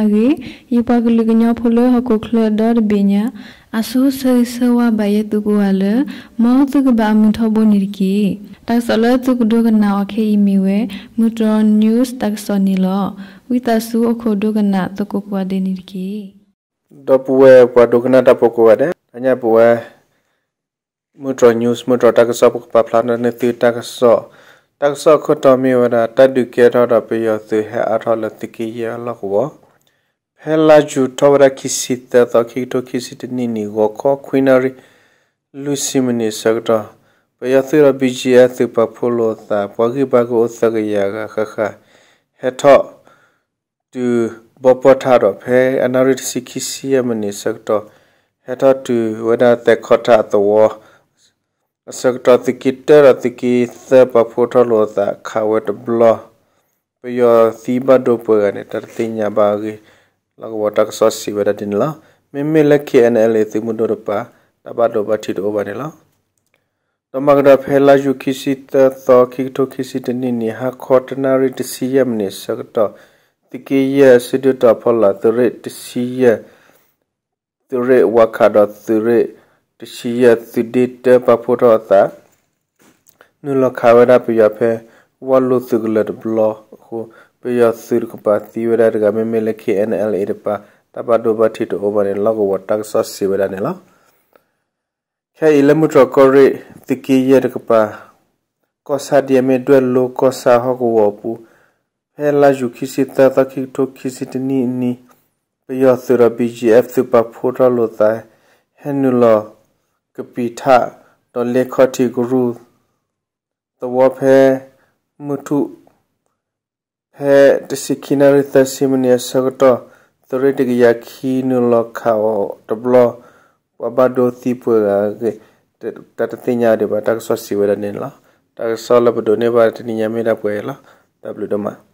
အဂ့ၢ်, ယပှၤကလုာ်ကညီဖိလၢဟီၣ်ခိၣ်ချၢဒီတဘ့ၣ်ညါ, အဆိဆၢဂ့ၤဆၢဝါဘၣ်ယဲသုကိးဂၤလၢ မ်သုကဘၣ်အမုာ်ထီဘိန့ၣ်တက့ၢ်. တၢ်ကစီၣ်လၢသုကဒိကနၣ်အီၤခဲအံၤမ့ၢ်ဝဲ မုၢ်တြီၢ် news တၢ်ကစီၣ်န့ၣ်လီၤ. ဝံသးစူၤအိၣ်ခိးဒိကနၣ်သကိးကိးဂၤဒဲးန့ၣ်တက့ၢ်. ဒီပုၢ်ဝဲၢ်ပှၤဒိကနၣ်တၢ်ဖိကိးဂၤဒဲး, တနံၤအံၤပဝဲ မုၢ်တြီၢ် news မုၢ်တြီၢ်တၢ်ကစီၣ် ပကပာ်ဖျါထီၣ်န့ၢ်သုတၢ်ကစီၣ်, တၢ်ကစီၣ်အခိၣ်တီမ့ၢ်ဝဲဒၣ် တၢ်ဒုးကဲထီၣ်ဒီးပယီၤသုးဟဲအါထီၣ်လၢသုးက့ယဲၢ်အလီၢ်ကဝီၤ, ဖဲလါယူၤထီၣ်ဝဲဒၣ်ခံဆံသၢသီ ခံကထိခံဆံတနံၣ်နံၣ် ဂီၤခီခွံနၣ်ရံၣ် လွံၢ်ဆံမံးနံးအဆၢကတီၢ်, ပယီၤသုးဒီး ဘီၣ်ကၠံၣ်အဲၣ် သုးပာ်ဖှိၣ်လိာ်အသး ပှၤဂံၢ်ပှၤဂၤအိၣ်သၢကယၤဂၤဃၣ်ဃၣ် ဟဲထီၣ် တုၤဘီပီၢ်ထးဒီး ဖဲအနၣ်ရံၣ်တဆံခံဆံယဲၢ်မံးနံးအဆၢကတီၢ်, ဟဲထီၣ်တုၤဝဲဒၣ်သဲးခီထးအသဝီအဆၢကတီၢ် သုးက့တၢဒီးသုးက့သၢပာ်ဖှိၣ်ထီၣ်လိာ်အသးခးဝဲတဘျီ, ပယီၤသံဘၣ်ဒိပှဲၤဂၤန့ၣ် တၢ်တသ့ၣ်ညါဘၣ်အဂ့ၢ် လီၢ်ကဝီၤတၢ်ကစီၣ်စံးဝဲဒၣ်ဒ်န့ၣ်လီၤ. မ့မ့ၢ်လၢ KNLA သုးမုၢ်ဒိၣ်တပၤ တၢ်ဘၣ်ဒိဘၣ်ထံးတအိၣ်ဘၣ်န့ၣ်လီၤ. ဒီးမၤကဒီးဖဲလါယူၤခံဆံသၢသီ ခံကထိခံဆံတနံၣ်နံၣ် ဟါခီတနၣ်ရံၣ်တဆံယဲၢ်မံးနံးအဆၢကတီၢ်, သုးက့ယဲၢ်အစုဒုၣ်တီၤဖီလာ် သုးရ့ၣ်တဆံယဲၢ်, သုးရ့ၣ်ဝးခးဒီး သုးရ့ၣ်တဆံယဲၢ် သုးဒ့တၢပာ်ဖှိၣ်ထီၣ်အသး နုာ်လီၤခးဝဲဒၣ်ပယီၤဖဲ ဝၣ်လိသုးကလၢၤတဘျီအဃိ, ပယီၤသုးတကပၤသံဝဲဒၣ်တဂၤ မ့မ့ၢ်လၢ KNLA တပၤ တၢ်ဘၣ်ဒိဘၣ်ထံးတအိၣ်ဘၣ်န့ၣ် လီၢ်ကဝီၤတၢ်ကစီၣ်စံးဝဲဒၣ်န့ၣ်လီၤ. ခဲအံၤလၢမုၢ်တြီၢ်ကီၢ်ရ့ၣ် သုးက့ယဲၢ်တကပၤ, ကီၢ်ဆၣ်ဒ်အမ့ၢ်ဒွဲၣ်လိကီၢ်ဆၣ်ဟီၣ်ကဝီၤအပူၤ, ဖဲလါယူၤခံဆံသၢသီ ခံကထိခံဆံတနံၣ်အနံၤ, ပယီၤသုးဒီး ဘီၣ်ကၠံၣ်အဲၣ် သုးပာ်ဖှိၣ်ထီၣ်လိာ်သး ဟဲနုာ်လီၤကပံာ်ထး ဒီးလဲၤခီၣ်ထံးကရူၢ်သဝီဖဲ မုၢ်ထူၣ် ဖဲတဆံခံနၣ်ရံၣ်သၢဆံမံးနံးအဆၢကတီၢ်, သုးရ့ၣ်တကယၤခံနုာ်လီၤခးအီၤတဘျီ, ပှၤဘၣ်ဒိသံပှဲၤဂၤအဂ့ၢ် တၢ်တသ့ၣ်ညါဒံးဘၣ် တၢ်ကစီၣ်စံးဝဲဒၣ်န့ၣ်လီၤ. တၢ်ကစီၣ်လၢပဒိးန့ၢ်ဘၣ်တနံၤညါမ့ၢ်ဒၣ်ပှဲၤလီၤ. တၢ်ဘျုးဒိၣ်မး.